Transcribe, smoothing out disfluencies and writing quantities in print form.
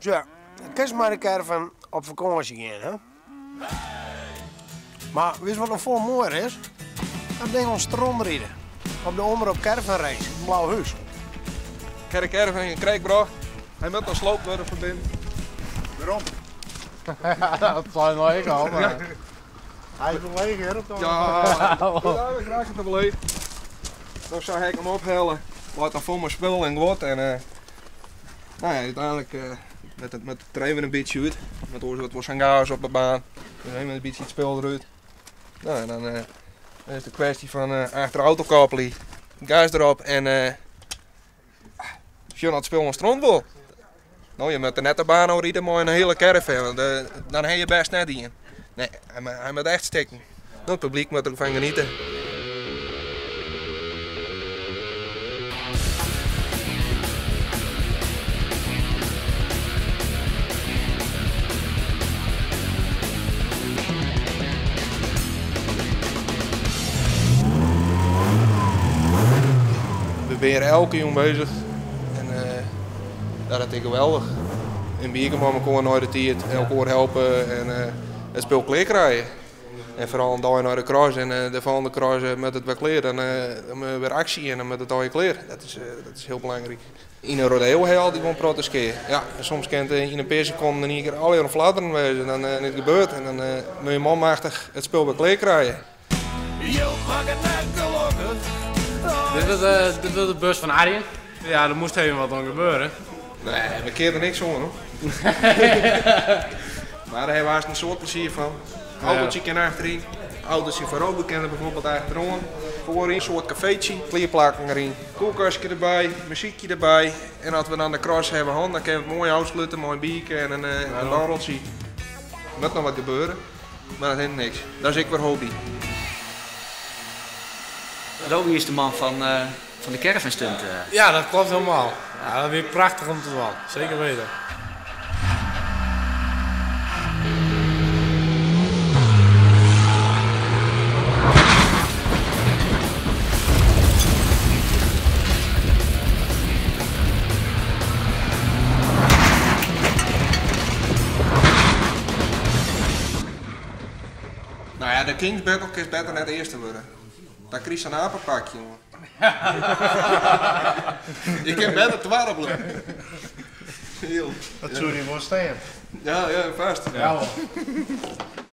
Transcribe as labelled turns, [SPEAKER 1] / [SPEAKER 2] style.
[SPEAKER 1] Tsja, kinst mei de caravan op fakânsje gean, hè? Mar witst wat noch folle moaier is? Dat ding oan stront ride. Op de Omrop Caravan Race yn Blauhús.
[SPEAKER 2] Ik ha de caravan yn krekt brocht. Hy moat noch sloopt wurde fan binnen.
[SPEAKER 3] Werom? Dat sei no ek al, mar hy is wol leech hear op de
[SPEAKER 2] Ja, ja, ik raak it der wol leech. No sa ha ik him ophelle. Leit dan fol mei spul en guod en no ja, úteinlik moat it moat der even in bytsje út. Want oars wurdt it wol sa'n gaos op de baan. Dus even in bytsje it spul derút. No en dan is it in kwestje fan achter de auto koppelje, gas derop en sjen oft it spul oan stront wol. No, je moatte net de baan ôf ride mei in hiele caravan, want dan ha je bêst net ien. Nee, hy moat echt stikken. No, it publyk moat derfan geniete. We binne hjir elke jûn bezich en dat is geweldich. In bierke mei mekoar nei de tiid, elkoar helpe en it spul klear krije. En foaral in dei nei de cross en de folgjende cross moat it wer klear. Dan moat wer aksje en dan moat it allegear klear. Dat is hiel belangryk. Yn in rodeo ha je altyd wol in protte skea. Ja, en soms kin it yn in pear sekonden yn ien kear allegear oan fladderen wêze. En dan is it gebeurd en dan moat je manmachtich it spul wer klear krije.
[SPEAKER 4] Dit wurdt de bus fan Arjen. Ja, der moast even wat oan gebeure.
[SPEAKER 2] Nee, we keare der niks oan hoor. Mar dêr hawwe we in soad plezier fan. Autootje kin achteryn, autootje fan Robert kin der bijvoorbeeld achteroan. Foaryn in soart kafeetsje, klearplakken deryn, koelkastje derby, muzykje derby. En as we dan de cross hawwe hân, dan kinne we it moai ôfslute mei in bierke en in borreltsje. Der moat noch wat gebeure, mar dat hindert niks. Dat is ek wer hobby.
[SPEAKER 5] Roby is de man fan de caravanstunt.
[SPEAKER 4] Ja, dat klopt helemaal. Ja, dat wie prachtich om te dwaan, seker weten.
[SPEAKER 2] No ja, de Kings Battle kinst better net earste wurde. Dan krijst sa'n apenpak, jonge. Je kin better twadde bliuwe.
[SPEAKER 3] Dat soe dy wol stean.
[SPEAKER 2] Ja, ja, fêst.
[SPEAKER 4] Ja.